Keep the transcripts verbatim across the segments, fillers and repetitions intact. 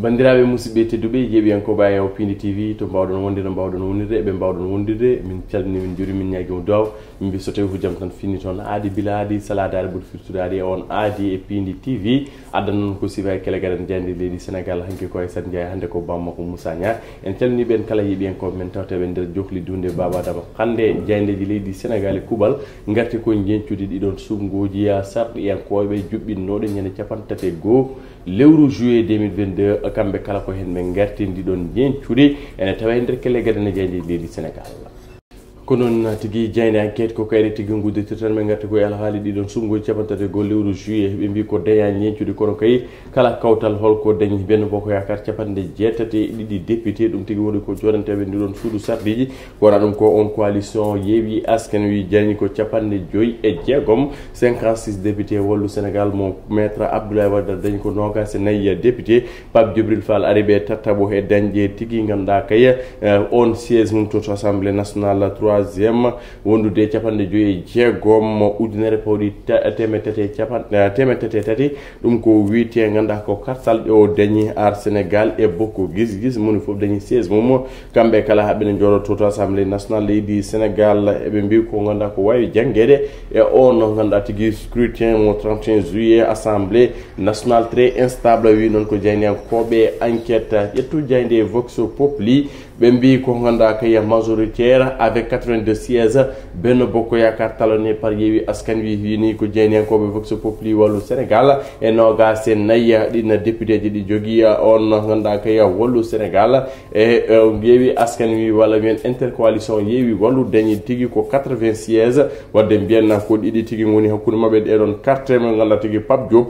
Banndiraaɓe musidɓe tedduɓe, yeeɓiyankooɓe Ayaw Piindi T V, to mbaawɗon wonde, no mbaawɗon wonirde, eɓe mbaawɗon wondirde, min calmini, min njuuri, min ñaagi on duwaaw. Min mbi so tawi hujjam tan finni toon, aadi bila aadi, salaade aadi ɓuri firtude aadi, e on aadi e Piindi T V. Addan noon ko Siva e Kelegar en jaaynde leydi Senegal, hanki ko Aysat Njaay, hannde ko Bamako Moussa Niang. En calmini ɓeen kala yeeɓiyankooɓe men tawteeɓe nder jokli dunde Baba Adama Kande, jaayndeeji leydi Senegal e kuuɓal, ngarti ko njeñcude ɗiɗon suɓngooji sarɗiyankooɓe juɓɓinnooɗe ñande capanɗe tati e goo lewru juillet deux mille vingt-deux, kamɓe kala ko heen ɓe ngarti ndiɗon njeñcude, ene tawa e nder Kelegar en jaayndeeji leydi Senegal. Ko noon tigi, jaaynde Enquête ko kayre tigi ngudditirten, men ngarti ko e alhaali ɗiɗon suɓngooji capanɗe tati e goo lewru juillet. Ɓe mbi ko dañaa njeñcude, kono kay kala kawtal holko dañi Benno Bokk Yaakaar capanɗe jeetati e ɗiɗi député, ɗum tigi woni ko jooɗanteeɓe ndiɗon suudu sarɗiiji. Wona ɗum ko on coalition Yewwi Askan Wi dañi ko capanɗe joyi e jeegom, cinquante-six député, Wallu Sénégal mo Maître Abdoulaye Wade dañi ko noogaas e nayi député, Pape Djibril Fall ari ɓe tattaɓo e dañde tigi ngannduɗaa kay, eh, on siège mum to, to Assemblée nationale, troisième, wondude e capanɗe joyi e jeegom ujunere pawɗi ta-, teemedde tati e capan-, eh, teemedde tati e tati. Ɗum ko wiyetee ngannduɗaa ko kartal ɗe o dañi Aar Sénégal e Bokk Gis Gis, moni fof dañi siège mum. Kamɓe kala haa ɓe njooɗo to, to Assemblée nationale leydi Sénégal, eɓe mbi ko ngannduɗaa ko waawi janngeede e on ngannduɗaa tigi scrutin mo trente et un juillet, Assemblée nationale très instable, wi noon ko jaayndiyankooɓe Enquête. Ƴettu jaaynde Vox Populi, ɓe mbi ko ngannduɗaa kay majoritaire avec quatre-vingt-deux sièges, Benno Bokk Yaakaar talonné par Yewwi Askan Wi, wini ko jaayndiyankooɓe Vox Populi. Wallu Sénégal e noogaas e nayi ɗin députéji ɗi jogii on ngannduɗaa kay Wallu Sénégal e, e Yewwi Askan Wi, walla mbiyen intercoalition Yewwi Wallu dañi tigi ko quatre-vingts sièges, wadde mbiyen ko ɗiɗi tigi ngoni hakkunde maɓɓe, ɗeɗon carte mo ngannduɗaa tigi Pape Diop,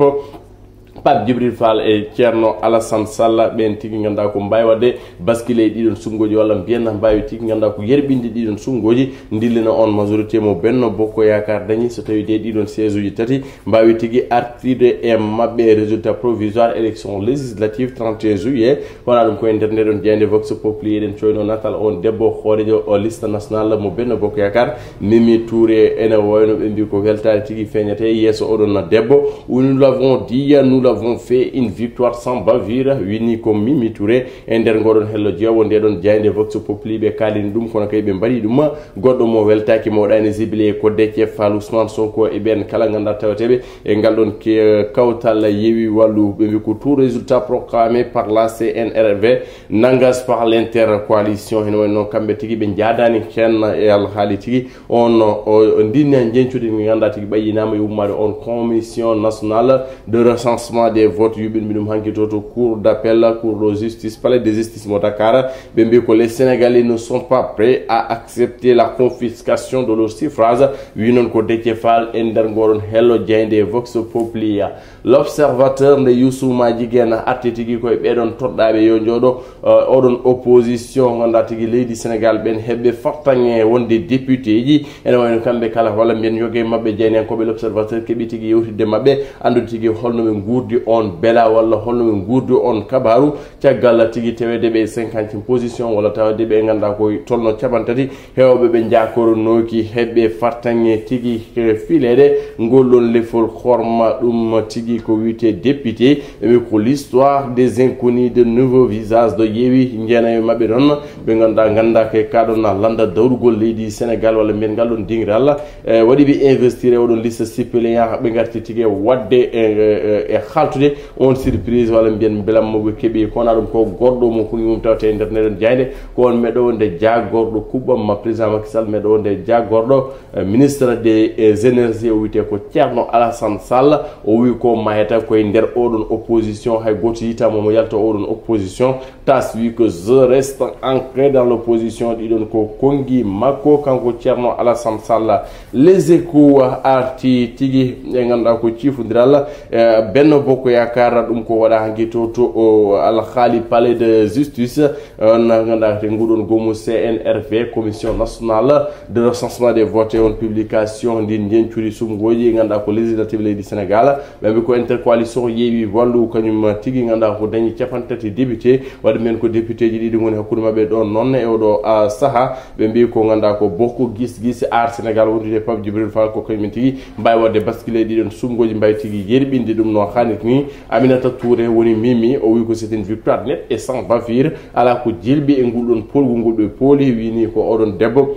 Pape Djibril Fall e Thierno Alassane Sall, ɓeen tigi ngannduɗaa ko mbaawi waɗde bascule e ɗiɗon suɓngooji, walla mbiyen mbaawi tigi ngannduɗaa ko yerɓinde ɗiɗon suɓngooji, ndillina on majorité mo Benno Bokk Yaakaar dañi, so tawii de ɗiɗon siège uji tati mbaawi tigi artirde e maɓɓe résultat provisoire élection législative trente et un juillet. Wona ɗum ko e nder nde ɗon jaaynde Vox Populi eɗen coyno natal on debbo hooreejo o liste nationale mo Benno Bokk Yaakaar, Mimi Touré. Ene wayno ɓe mbi ko weltaare tigi feeñata e yeeso oɗon debbo. Nous l'avons dit, nous l'avons fait, une victoire sans bavure, wini ko Mimi Touré. E nder ngoɗon hello jeewo nde ɗon jaaynde Vox Populi ɓe kaalini ɗum, kono kay ɓe mbaɗi ɗum. Goɗɗo mo weltaaki, mo waɗaani zibilé ko Déthié Fall, Ousmane Sonko e ɓeen kala ngannduɗaa tawateeɓe e ngal ɗon ke-, kawtal Yewwi Wallu. Ɓe mbi ko tout résultat proclamé par la C N R V, n'engage pas l'intercoalition. Hino wayno kamɓe tigi ɓe njaadaani heen e alhaali tigi on, o, o ndinna njeñcude ndi ngannduɗaa tigi ɓayyinaama e ummaade on Commission nationale de recensement des votes, yuɓɓinmi ɗum hanki to, to Cour d'appel, Cour de justice, Palais de justice mo Dakar. Ɓe mbi ko les Sénégalais ne sont pas prêts à accepter la confiscation de leur suffrage, wi noon ko Déthié Fall e nder ngoɗon hello jaaynde Vox Populi. L'Observateur nde Youssouma Jigéen arti tigi koye ɓeɗon toɗɗaaɓe yo njooɗo, eh, oɗon opposition ngannduɗaa tigi leydi Sénégal ɓeen heɓɓe fartaŋŋe wonde député ji, ene wayno kamɓe kala walla mbiyen yoge maɓɓe jaayndiyankooɓe L'Observateur keɓi tigi yewtidde maɓɓe, anndude tigi holno ɓe nguurdi on bela walla holno ɓe nguurdi on kabaru. Caggal tigi tawede ɓe cinquantième position, walla tawede ɓe ngannduɗaa ko tolno capanɗe tati heewɓe ɓe njaakoronooki heɓɓe fartaŋŋe tigi, eh, fileede ngol ɗon lefol horma ɗum tigi ko wiyetee député. Ɓe mbi ko l'histoire des inconnus, de nouveaux visages de Yewwi, jeenayo maɓɓe ɗon ɓe ngannduɗaa nganndaaka e kaɗon na lannda dawrugol leydi Sénégal, walla mbiyen ngal ɗon dingiral, eh, waɗi ɓe investir e oɗon liste suppléant, ɓe ngarti tigi e waɗde e, e, e haaltude on surprise walla mbiyen mbelamma ɓe keɓi. Ko wona ɗum ko goɗɗo mo ko mum tawte e nder ndeɗon jaaynde, ko on meɗo wonde jaagorɗo kuɓɓam ma président Macky Sall, meɗo wonde jaagorɗo, eh, ministre des, eh, énergies, o wiyetee ko Thierno Alassane Sall. O wi ko maheta koye nder oɗon opposition, hay gooto yitaama mo yalta oɗon opposition. Tas wi ko je reste ancré dans l'opposition, ɗiɗon ko konngi makko kanko Thierno Alassane Sall. Les Échos arti tigi e ngannduɗaa ko ciifondiral, eh, Benno Bokk Yaakaar, ɗum ko waɗa hanki to, to o alhaali Palais de Justice, eh, na ngannduɗaa te nguɗon goomu C N R V, Commission Nationale de Recensement des Votes, e on publication ndin njeñcudi suɓngooji ngannduɗaa ko législative leydi Sénégal. Ɓe mbi ko intercoalition Yewwi Wallu kañum tigi ngannduɗaa ko dañi capanɗe tati député, waɗi men ko député ji ɗiɗi ngoni hakkunde maɓɓe ɗon noon e oɗo, a, saha. Ɓe mbi ko ngannduɗaa ko Bokk Gis Gis Aar Sénégal wondude e Pape Djibril Fall ko kañum tigi mbaawi waɗde bascule ɗiɗon suɓngooji, mbaawi tigi yerɓinde ɗum no haanirta. Ni Aminata Touré woni Mimi, o wi ko c'est une victoire nette et sans bavure, ala ko jilbi e ngol ɗon polgu ngol ɓe pooli, wini ko oɗon debbo.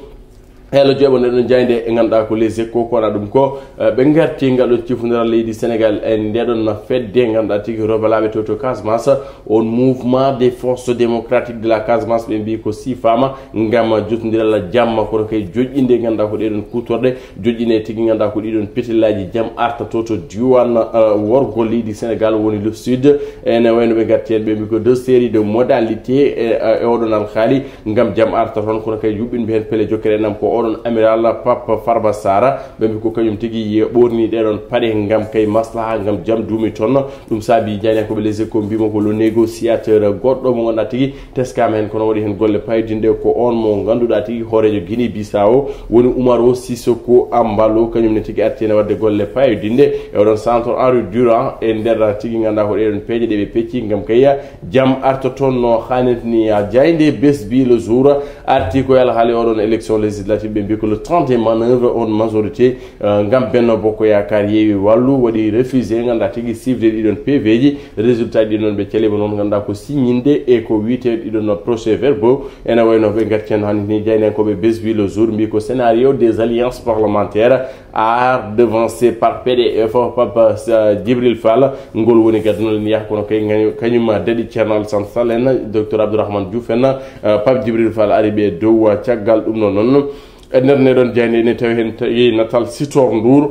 Hello, joɓo nde ɗon jaynde e ngannduɗaa ko Les Échos, kono ɗum ko, eh, ɓe ngarti ngal ɗon cifundiral leydi Sénégal e nde ɗon fedde ngannduɗaa tigi rebelaaɓe to to Casamance, on mouvement des forces démocratiques de la Casamance, ɓe mbi ko sifaama ngam jotondiral jamma, kono kay joƴƴinde ngannduɗaa ko ɗee ɗon kuutorɗe, joƴƴine tigi ngannduɗaa ko ɗii ɗon pitillaaji jam arta to to diwan, eh, worgo leydi Sénégal woni le sud. Ene wayno ɓe ngarti heen ɓe mbi ko deux séries de modalités e, e oɗon alhaali ngam jam arta toon, kono kay yuɓɓinɓe heen pele jokkere enɗam ko oɗon amiral Pape Farba Sara, ɓe mbi ko kañum tigi ɓorni ɗee ɗon paɗe ngam kay maslaha ngam jam duumi toon. Ɗum saabi jayne ko ɓe Les Échos mbima ko le négociateur goɗɗo mo ngannduɗaa tigi teskaama heen, kono waɗi heen golle payodinɗe ko on mo ngannduɗaa tigi hooreejo Guinée Bissau woni Umaro Sissoco Embaló, kañum ne tigi arti heen waɗde golle payodinɗe e oɗon centre Henri Durand e nder tigi ngannduɗaa ko ɗee ɗon peeje ɗe ɓe pecci ngam kay jam arta toon no haanirta ni. A jayde Bes bi le jour arti ko yala haali oɗon élection législative, ɓe mbi ko le temps des manœuvres on majorité, eh, ngam Benno Bokk Yaakaar yeewi wallu waɗi refusé ngannduɗaa tigi sifde ɗii ɗon P V ji. Résultat ɗii ɗon ɓe calima noon ngannduɗaa ko signinde e ko wiyetee ɗii ɗon procès verbaux. Ene wayno ɓe ngarti heen hannde ni jaynankooɓe Bes bi le jour mbi ko scénario des alliances parlementaires art devancé par P D F, Papa, eh, Djibril Fall, ngol woni gaddanol en yaha kono kay ngaño-, kañum daɗi Ceerno Alassane Sall en, Docteur Abdourahmane Diouf en, eh, Pape Djibril Fall ari ɓe dow, eh, caggal ɗum noon noon. E nder nde ɗon jayde ene tawi heen tawi natal Sitor Ndour,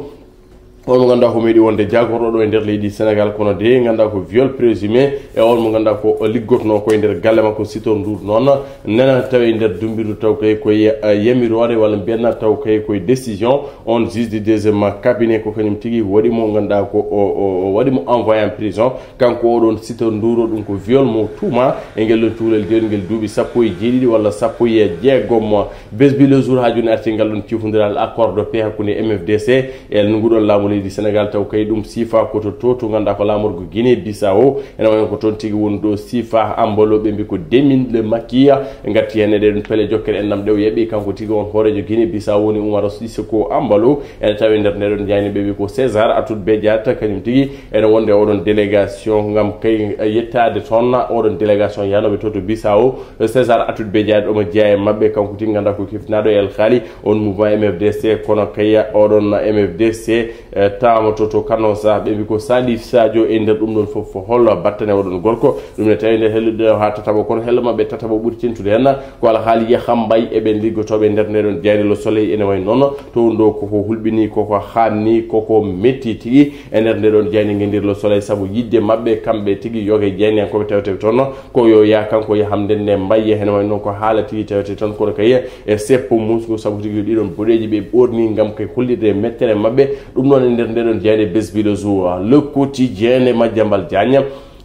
on mo ngannduɗaa ko meeɗi wonde jaagorɗo ɗo e nder leydi Sénégal, kono de ngannduɗaa ko viol présumé e on mo ngannduɗaa ko liggotnoo ko e nder galle makko Sitor Ndour noon nana tawi e nder dumbirdu taw kay koye, eh, yamiroore walla mbiyanna taw kay koye décision on juge de deuxième cabinet ko kañum tigi waɗi mo ngannduɗaa ko o, o, o waɗi mo envoyé en prison. Kanko oɗon Sitor Ndour ɗum ko viol mo tuuma e ngel ɗon cukalel joni ngel duuɓi sappo e jeeɗiɗi walla sappo e jeegom. Bes bi le jour haa jooni arti ngal ɗon cifundiral accord de paix hakkunde M F D C e nguɗon laamu leydi Sénégal taw kay ɗum sifa ko to to to ngannduɗaa ko laamorgo Guinée Bissau. Ene wayno ko toon tigi woni ɗo sifa ambalo ɓe mbi ko Demin le Makia. Ɓe ngatti heen e ɗee ɗon pele jokkere enɗam ɗe o yaɓi kanko tigi on hooreejo Guinée Bissau woni Umaro Sissoco Embaló. Ene tawi nder nde ɗon jayni ɓe mbi ko César Atoute Bediat kañum tigi ene wonde oɗon délégation ngam kay yettaade toon oɗon délégation yanoɓe to to Bissau. César Atoute Bediat omo jeeya e maɓɓe kanko tigi ngannduɗaa ko kiftinaaɗo e alhaali on mouvement M F D C kono kay oɗon M F D C, eh, tawama to to Kanosa, ɓe mbi ko Salif Sadio e nder ɗum ɗon fof hol battane oɗon gorko. Ɗum ne tawi nde hellude haa tataɓo kono hello maɓɓe tataɓo ɓuri tentude heen ko alhaali Yaha Mbaye e ɓen liggotooɓe e nder nde ɗon jayre Le Soleil ene wayi noon. To ɗo koko hulɓini, koko haanni, koko metti tigi e nder nde ɗon jayre ngendir Le Soleil sabu yidde maɓɓe kamɓe tigi yoga e jayniyankooɓe tawete toon ko yo yaa kanko Yaha Mbaye nde mbayye heen wayi noon ko haala tigi tawete toon kono kay e seppo musgo sabu tigi ɗiɗon boɗeeji ɓe ɓorni ngam kay hollirde mettere maɓɓe. Ɗum noon e nder nde ɗon jayre Bes bi le jour, Le Quotidien e Madiambal Diagne.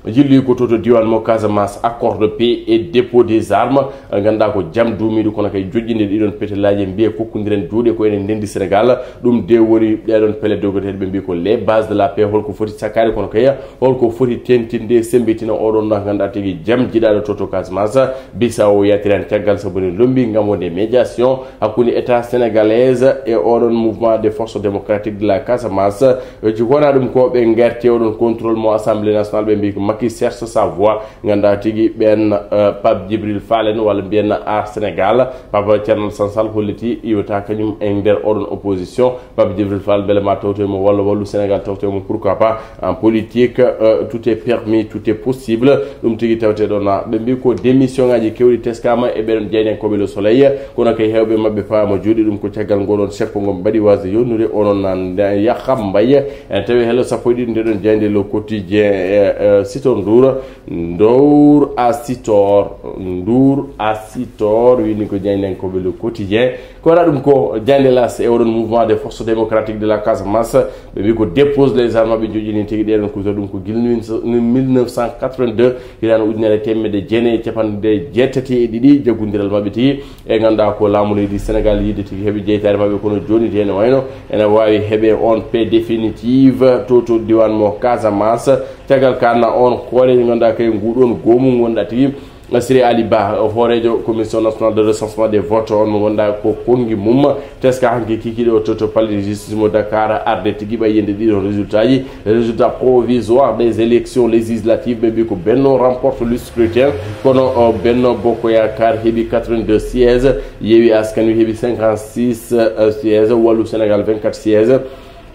Jilli ko to to diwan mo Casamance, accord de paix et dépôt des armes. Ngannduɗaa ko jam duumiiɗo kono kay joƴƴinde ɗiɗon petelaaji mbiye kokkondiren juuɗe ko enen ndenndi Sénégal. Ɗum de woni ɗeɗon pele dogoteeɗe ɓe mbi ko les bases de la paix. Holko foti sakkaade kono kay holko foti tentinde sembitina oɗon na ngannduɗaa tigi jam jiɗaaɗo to to Casamance. Bissau yatiran caggal sabu ne lombi ngam wonde médiation hakkunde état sénégalaise e oɗon mouvement des forces démocratiques de la Casamance. Ɓe ci wona ɗum ko ɓe ngarti oɗon contrôle mo Assemblée nationale ɓe mbi ko Macky cherche sa voix. Ngannduɗaa tigi ɓen, eh, Pape Djibril Fall en walla mbiyen Aar Sénégal, Pape Thierno Alassane Sall holliti iwata kañum e nder oɗon opposition. Pape Djibril Fall mbele ma tawtoy mo walla wallu Sénégal tawtoy mo, pourquoi pas en politique, eh, tout est permis, tout est possible. Ɗum tigi tawte ɗon na ɓe mbi ko démission ngaji kewɗi teskama e ɓeɗon jaynen koɓe Le Soleil. Kono kay hewɓe maɓɓe paama juuɗe ɗum ko caggal ngoɗon seppo ngo mbaɗi wasde yonnude onon na nde Yaha Mbaye. En tawi helo sappo e ɗiɗi nde ɗon jayde Le Quotidien, eh, eh, Sitor Ndour. Ndour à Sitor, Ndour à Sitor, wini ko jayden koɓe Le Quotidien. Ko waɗa ɗum ko jayde L'As e oɗon mouvement des forces démocratiques de la Casamance. Ɓe mbi ko dépose les armes ɓe joƴƴini tigi ɗeɗon kuto ɗum ko gila mille neuf cent quatre-vingt-deux, hirano ujunere temedde jeenayi e capanɗe jeetati e ɗiɗi jaggondiral maɓɓe tigi. E ngannduɗaa ko laamu leydi Sénégal yiide tigi heɓi jeytaare maɓɓe kono jooni de ene wayno ene waawi heɓe on paix définitive to to diwan mo Casamance. Caggal ka na on koore ngannduɗaa kay nguɗon goomu ngonɗaa tigi Siré Ali Ba, hooreejo Commission Nationale de Recensement des Votes, on mo ngannduɗaa ko konngi mum, teska hanki kikiiɗe o to, to Palais de Justice mo Dakar, arde tigi ɓay yiyde ɗiɗon résultat ji, résultat provisoire des élections législatives, ɓe mbi ko Benno remporte le scrutin, kono, o, Benno Bokk Yaakaar heɓi quatre-vingt-deux sièges, Yewwi Askan Wi heɓi cinquante-six, euh, sièges, Wallu Sénégal vingt-quatre sièges,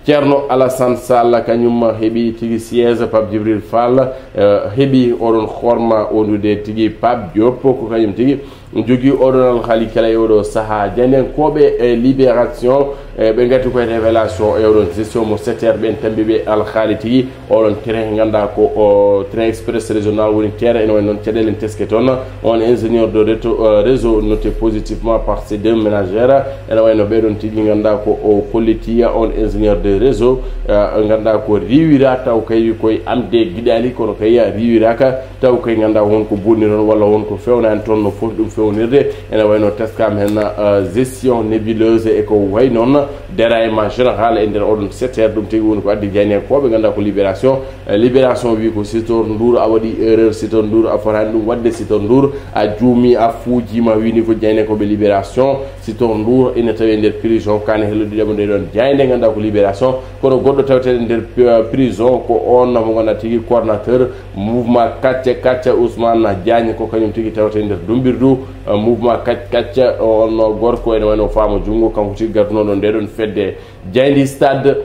Ceerno Alassane Sall kañum heɓi tigi siège, Pape Djibril Fall, eh, heɓi oɗon horma wondude tigi Pape Diop, ko kañum tigi jogii oɗon alhaali kala e oɗo sahaa. Jaayndiyankooɓe e Libération, eh, ɓe ngati koye révélation e oɗon gestion mo setter, ɓen tambi ɓe alhaali tigi oɗon train, ngannduɗaa ko o train express régional woni teera, ene wayi noon caɗeele en teske toon. On ingénieur de réto-, euh, réseau noté positivement par ces deux ménagères. Ene wayno ɓeɗon tigi ngannduɗaa ko o kollitiya on ingénieur de réseau, eh, ngannduɗaa ko riiwira taw kay koye amde giɗaali, kono kay riiwiraka taw kay ngannduɗaa won ko bonni toon walla won ko fewnani toon no foti ɗum fewnirde. Ene wayno teskama heen, eh, gestion nébuleuse e ko way noon, déraillement général e nder oɗon secteur, ɗum tigi woni ko addi jaayndiyankooɓe ngannduɗaa ko Libération. Eh, Libération wi ko Sitor Ndour a waɗi erreur, Sitor Ndour a fotaani ɗum waɗde, Sitor Ndour a juumi, a fuujiima, wini ko jaayndiyankooɓe Libération. Sitor Ndour ina tawi e nder prison, kaane helloɗiɗamo nde ɗon jaaynde ngannduɗaa ko Libération, kono goɗɗo taweteeɗo e nder, eh, prison ko on mo ngannduɗaa tigi coordonnateur mouvement Kacca Kacca, Ousmane Diagne, ko kañum tigi tawete e nder dummbirdu, eh, mouvement Kacca Kacca. On gorko ene wayno faamo junngo, kanko tigi gardunooɗo nde ɗon fedde. Jaaynde Stade,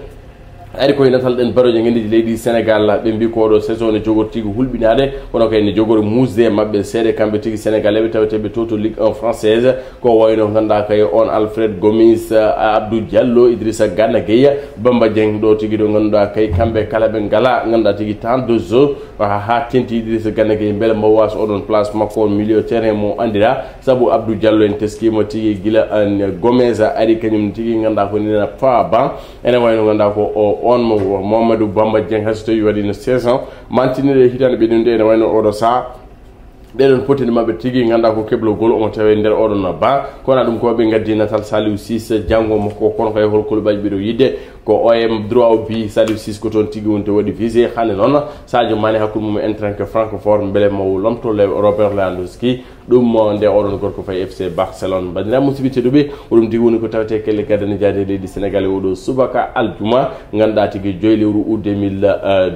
ari koye natal ɗen baroje ngenndi leydi Sénégal, ɓe mbi ko oɗo saison ne jogori tigi hulɓinaade, kono kay ne jogori muusde e maɓɓe seeɗa kamɓe tigi Sénégalais ɓe taweteeɓe to, to Ligue un française, ko wayno ngannduɗaa kay on Alfred Gomis, eh, Abdou Diallo, Idrissa Gana Gueye, Bamba Dieng, ɗo tigi ɗo ngannduɗaa kay kamɓe kala ɓe ngala ngannduɗaa tigi temps de jeu, ha, ha tenti Idrissa Gana Gueye, mbele mo wasa oɗon place makko on milieu terrain mo anndira, sabu Abdou Diallo en teskima tigi gila an Gomis ari kañum tigi ngannduɗaa ko nina faa ban. Ene wayno ngannduɗaa ko o, on mo Mamadou Bamba Dieng, hay so tawi waɗino saison mantiniɗo e hitaande ɓennude, ene wayno oɗo saha ɓeɗon potini maɓɓe tigi ngannduɗaa ko keblogol omo tawe nder oɗon ban. Kono ɗum ko ɓe ngaddi natal Saliou Ciss, janngo makko kono kay hol kolobaji ɓeɗo yidde ko O M droit o bi Saliou Ciss ko toon tigi woni to waɗi visé. Hannde noon Sadio Mané hakkunde mum en tant que francophone, mbele mo lomto Le-, Robert Lewandowski. Ɗum, mo nde oɗon gorko fayi F C Barcelone. Banndiraaɓe musidɓe tedduɓe, oɗum tigi woni ko tawete kelle gadane jaade leydi Sénégal e oɗo subaka aljuma, ngannduɗaa tigi joyi lewru août deux mille, euh,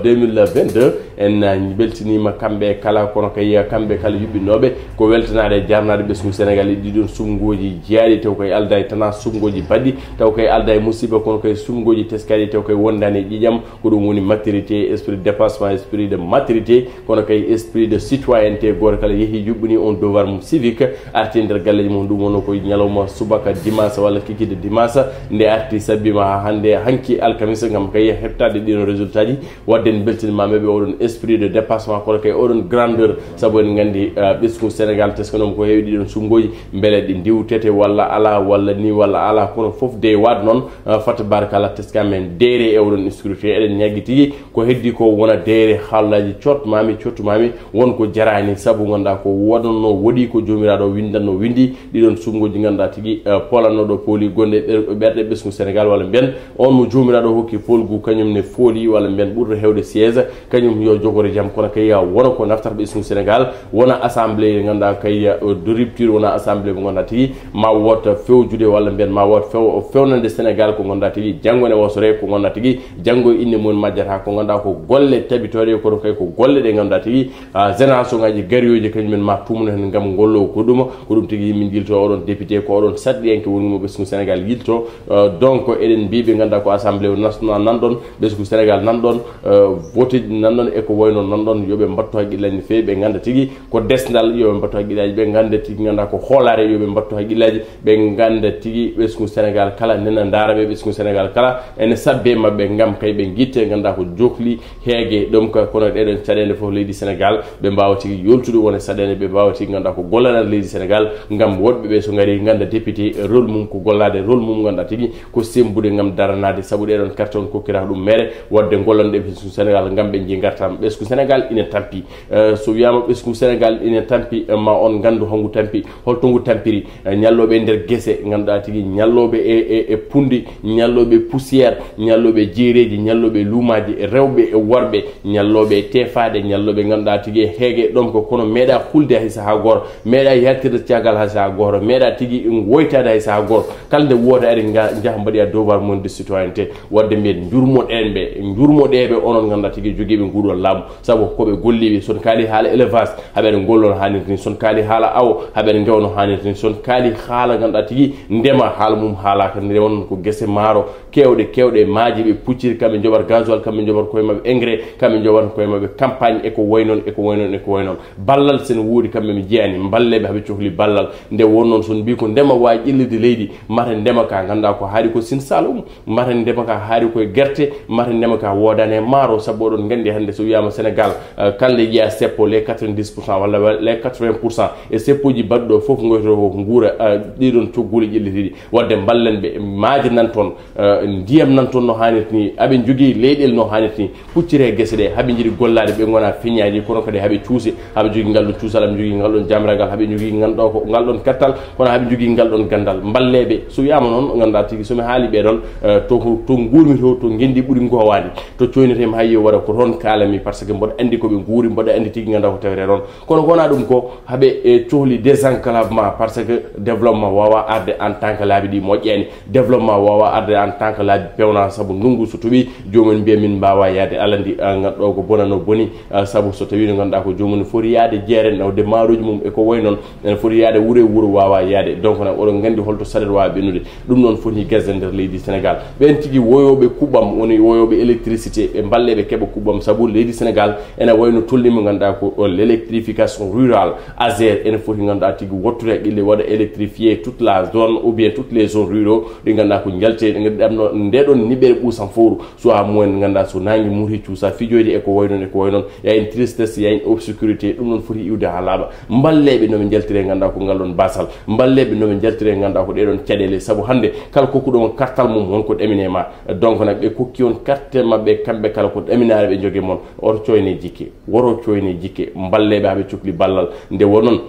deux mille vingt-deux. En, euh, mbeltiniima kamɓe kala, kono kay kamɓe kala yuɓɓinooɓe ko weltanaade e jarnaade ɓesngu Sénégal e ɗiɗon suɓngooji jeyaaɗi taw kay aldaa e tanaa suɓngooji baɗɗi, taw kay aldaa e musiba, kono kay suɓngooji teskaaɗi taw kay wondaani e ƴiiƴam. Ko ɗum woni maturité, esprit de dépassement, esprit de maturité, kono kay esprit de citoyenneté. Gooto kala yehi yuɓɓini on devoir mum civique, arti e nder galleeji mum. Ɗum wonno ko ñalawma subaka dimanche walla kikiiɗe dimanche, nde arti sabbiima haa hannde, hanki alkamisa, ngam kay heɓtaade ɗiɗon résultat ji. Waɗde en mbeltinimaama ɓe oɗon esprit de dépassement, kono kay oɗon grandeur, sabu en nganndi, ah, ɓesngu Sénégal teskanoomo ko heewi ɗiɗon suɓngooji, mbele ɗi ndiwtete walla alaa, walla ni walla alaa, kono fof de waɗ noon, ah, fat barkala teskaama en deere e oɗon scrutin. Eɗen ñaagii tigi ko heddi ko wona deere, haalaaji cootmaami, coottumaami, won ko jaraani, sabu ngannduɗaa ko waɗatnoo woɗi, ko Joomiraaɗo winndatnoo winndi, ɗiɗon suɓngooji ngannduɗaa tigi, eh, poolannooɗo pooli gonɗe ɓer-, ɓerɗe ɓesngu Sénégal, walla mbiyen on mo Joomiraaɗo hokki poolgu kañum ne fooli, walla mbiyen ɓurɗo heewde siège, kañum yo jogoro jam, kono kay wona ko naftata ɓesngu Sénégal, wona assemblée ngannduɗaa kay, eh, de rupture, wona assemblée mo ngannduɗaa tigi ma woota fewjude, walla mbiyen ma woota few-, fewnande Sénégal ko ngannduɗaa tigi janngo ne wasore, ko ngannduɗaa tigi janngo e innde mum majjata, ko ngannduɗaa ko golle tabitooɗe, kono kay ko golle ɗe ngannduɗaa tigi, ah, génération ngaji gariyooji kañum en ma tumno heen ngam ngollo ko ɗum. Ko ɗum tigi min yilto oɗon député, ko oɗon sarɗiyanke woni mo ɓesngu Sénégal yilto. Ah, donc eɗen mbiɓe ngannduɗaa ko assemblée nationale nan ɗon, ɓesngu Sénégal nan ɗon, ah, vote ji nan ɗon e ko wayno nan ɗon, yoɓe mbattu haqqillaaji no feewi, ɓe ngannda tigi ko desndal, yoɓe mbattu haqqillaaji, ɓe ngannda tigi ngannduɗaa ko hoolaare, yoɓe mbattu haqqillaaji, ɓe ngannda tigi ɓesngu Sénégal kala nena ndaara ɓe, ɓesngu Sénégal kala ene sabbe maɓɓe, ngam kay ɓe ngitte ngannduɗaa ko jokli heege ɗum ka, kono ɗeɗon caɗeele fof leydi Sénégal ɓe mbaawa tigi yoltude wone saɗeele, ɓe mbaawa tigi ngannduɗaa ko gollanade leydi Sénégal, ngam woɗɓe ɓe so ngari ngannda député rôle mum ko gollaade, rôle mum ngannduɗaa tigi ko sembude ngam daranaade, sabu ɗeɗon carte on kokkira ɗum mere waɗde gollanɗe ɓesngu Sénégal ngam ɓe njiya ngartam ɓesngu Sénégal ina tampi. Eh, so wiyaama ɓesngu Sénégal ina tampi, eh, ma on nganndu hongu tampi, holto ngu tampiri. Eh, ñallooɓe e nder gese, ngannduɗaa tigi ñallooɓe e, e, e pundi, ñallooɓe poussière, ñallooɓe jeereeji, ñallooɓe luumaaji, rewɓe e worɓe, ñallooɓe e teefaade, ñallooɓe ngannduɗaa tigi e heege e ɗomko, kono meeɗa hulde hay sahaa gooto, meeɗa yaltirde caggal hay sahaa gooto, meeɗa tigi woytaade hay sahaa gooto. Kala nde woote ari, nga-, njaha mbaɗoya devoir mon de citoyenneté, waɗde mbiyen njurmoɗen ɓe, njurmoɗee ɓe, onon ngannduɗaa tigi jogiiɓe nguɗo laamu, sabu ko ɓe golliiɓe. Son kaali haala élevage, haɓere ngol no haanirta ni. Son kaali haala awo, haɓere ngewa no haanirta ni. Son kaali haala ngannduɗaa tigi ndema, haala mum haalaaka, nde wonno ko gese maaro keewɗe, keewɗe maaji ɓe pucciri, kamɓe njoɓat gasoil, kamɓe njoɓat koye maɓɓe engrais, kamɓe njoɓat koye maɓɓe campagne, e ko way noon, e ko way noon, e ko way noon. Ballal sen woodi kamɓe mi jeyani, mballeeɓe haɓe cohli ballal. Nde won noon son mbii ko ndema waawi ƴellirde leydi, mata ndema ka ngannduɗaa ko haari ko Sine Saloum, mata ndema ka haari koye gerte, mata ndema ka woodani e maaro, sabu oɗon nganndi hannde so wiyaama Sénégal, eh, kala nde jeyaa seppo, les quatre-vingt-dix pour cent walla les quatre-vingts pour cent e seppooji baɗɗo fof ngoyto ko nguura, eh, ɗiɗon cogguuli ƴellitiiɗi. Waɗde mballen ɓe, maaje nan toon, eh, ndiyam nan toon no haanirta ni, aɓe njogii leyɗeele no haanirta ni, pucciree gese ɗe, haɓe njiɗi gollaade, ɓe ngonaa feñaaji, kono kadi haɓe cuusi, haɓe njogii ngal ɗon cuusal, haɓe njogii ngal ɗon jamragal, haɓe njogii ngal ɗo ko, ngal ɗon kattal, kono haɓe njogii ngal ɗon ganndal. Mballeeɓe, so wiyaama noon, ngannduɗaa tigi, so mi haali ɓee ɗon, eh, to, to nguurmi to, to ngenndi ɓuri ngoowaani, to coynetee mi hay yo waɗa ko toon kaalami, par ce que mboɗo anndi ko ɓe nguuri, mboɗo anndi tigi ngannduɗaa ko tawetee toon. Kono ko wonaa ɗum ko, haɓe, eh, cohli désenclavement, par ce que développement waawaa arde en tant que laabi ɗi moƴƴaani. Développement waawaa arde en tant que laabi peewna, sabu ndunngu so tooɓi, joomum mbiya min mbaawaa yahde. Alaa ndi, ah, ngal ɗo ko bona no boni, ah, sabu so tawii no ngannduɗaa ko joomum foti yahde jeere, nawde maaroji mum e ko way noon, ene foti yahde wuro e wuro waawaa yahde. Donc nag oɗon nganndi holto saɗeet waawa ɓennude. Ɗum noon foti gasde nder leydi Sénégal. Ɓeen tigi woyooɓe kuɓɓam, woni woyooɓe électricité, ɓe mballeeɓe keɓa kuɓɓam, sabu leydi Sénégal ene wayno tolni mo ngannduɗaa ko, o, l'électrification rurale, ASER, ene foti ngannduɗaa tigi wottude haqqille, waɗa électrifier toute la zone ou bien toutes les zones ruraux ɗi ngannduɗaa ko njalte, ɗe ngannduɗaa no nde ɗon niɓɓere ɓuusan fowru, soit moyen ngannduɗaa so naange muti cuusa fijoyde e ko way noon, e ko way noon, y a une tristesse, y a une obscurité, ɗum noon foti iwde haa laaɓa. Mballeeɓe no ɓe njaltire ngannduɗaa ko ngal ɗon basal, mballeeɓe no ɓe njaltire ngannduɗaa ko ɗee ɗon caɗeele, sabu hannde kala kokkuɗo mo kartal mum won ko ɗamine ma. Donc nag ɓe kokki on carte maɓɓe kamɓe kala ko ɗaminaare ɓe jogi mon, oto coyne jikke, woto coyne jikke, mballeeɓe haa ɓe cokli ballal. Nde won noon,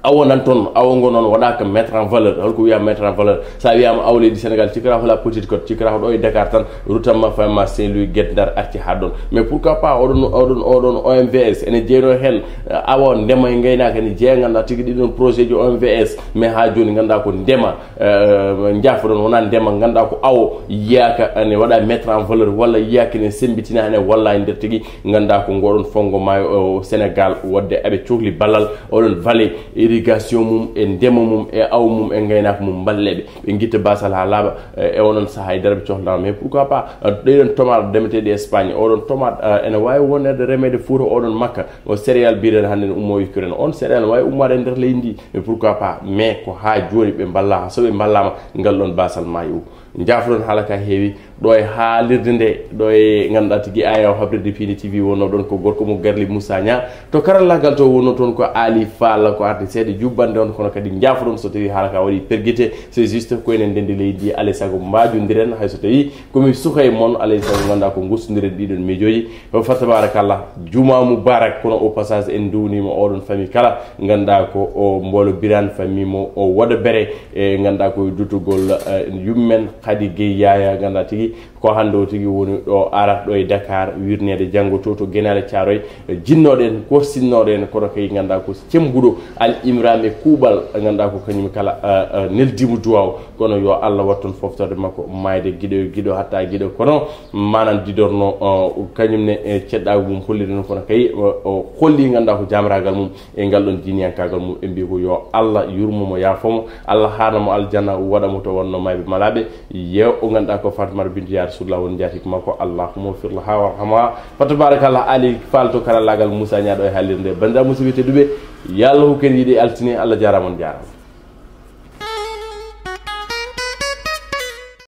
awo nan toon, awo ngo noon waɗaaka mettre en valeur. Holko wiya mettre en valeur? Sa wiyama awo leydi Sénégal, cikkata ko la Petite Côte, cikkata ko ɗo e Dakar tan, rutan ma fayma Saint-Louis, Guet Ndar, arti ha ɗon. Mais pourquoi pas oɗon, oɗon, oɗon O M V S, ene jeyno hen, eh, awo ndema e ngaynaaka, ene jeeya, ngannduɗaa tigi ɗiɗon projet ji O M V S, mais ha joni ngannduɗaa ko ndema, eh, jaafoɗon, wona ndema, ngannduɗaa ko awo yiyaaka ene waɗa mettre en valeur, walla yiyaaka ene sembitina, ene walla e nder tigi, ngannduɗaa ko ngoɗon fonngo maayo o Sénégal, waɗde aɓe cohli ballal oɗon vallée irrigation mum e ndema mum e awo mum e ngaynaaka mum, mballeɓe, ɓe ngitta basal ha laaɓa, eh, e onon saha e daraɓe cohlama. Mais pourquoi pas, eh, ɗeɗon tomate ndemeteɗi Espagne, oɗon tomate, eh, ene wawi wonede remede Fouta, oɗon makka, o céréale mbiɗen hannde ne ummo Ukraine, on céréale ne wawi ummade e nder leydi ndi. Mais pourquoi pas? Mais ko ha joni ɓe mballa, so ɓe mballama, ngal ɗon basal ma iwu. Jaafoɗon, haala ka heewi. Ɗo e haalirde nde, ɗo e ngannduɗaa tigi aya o habrirde Piindi T V wonno ɗon ko gorko mo Garli Moussa Niang. To karallagal to wonno toon ko Ali Fall, ko arde seeɗa jubbande on, kono kadi jaafoɗon so tawi haala ka waɗi pergite. C'est juste ko enen ndendi leydi ndi, alay sago mbaajondiren, hay so tawi komi suka e mon, alay sago ngannduɗaa ko gustondiren ɗiɗon miijooji. Fa tabarakallah, juma mubarak, kono au passage en nduwnima oɗon famille kala, ngannduɗaa ko o Mboolo Birane, famille mo o Wada Bere, e ngannduɗaa ko duttugol, eh, yummen Khady Gueye Yaya, ngannduɗaa tigi ko hannde o tigi woni ɗo arat ɗo e Dakar, wirneede janngo to, to Genaale Thiaroye, eh, jinnooɗo en, korsinnooɗo en, kono kay ngannduɗaa ko cembuɗo Al Imran e kuuɓal, ngannduɗaa ko kañum kala, eh, eh, neldimo duwaw, kono yo Allah watton foftorde makko, maayde giɗo e giɗo hatta giɗo, kono manan didorno, eh, kañum ne, eh, ceɗɗaagu mum holliri noon, kono kay o, o holli ngannduɗaa ko jamragal mum. E ngal ɗon diiniyankaagal mum, ɓe mbii ko yo Allah yurmo mo, yaafo mo, Allah haana mo aljanna, waɗa mo to wonno mayɓe malaaɓe. Yo o ngannduɗaa ko Fatimata Bintu Ya Rasulullah woni njaatige makko, Allahumma ghfir laha warhamha. Fa tabarakallah, Ali Fall to karallaagal, Moussa Niang ɗo e haalirde. Banndiraaɓe musidɓe tedduɓe, yo Allah hokku en yiide altine. Allah jaaraama, on jaaraama.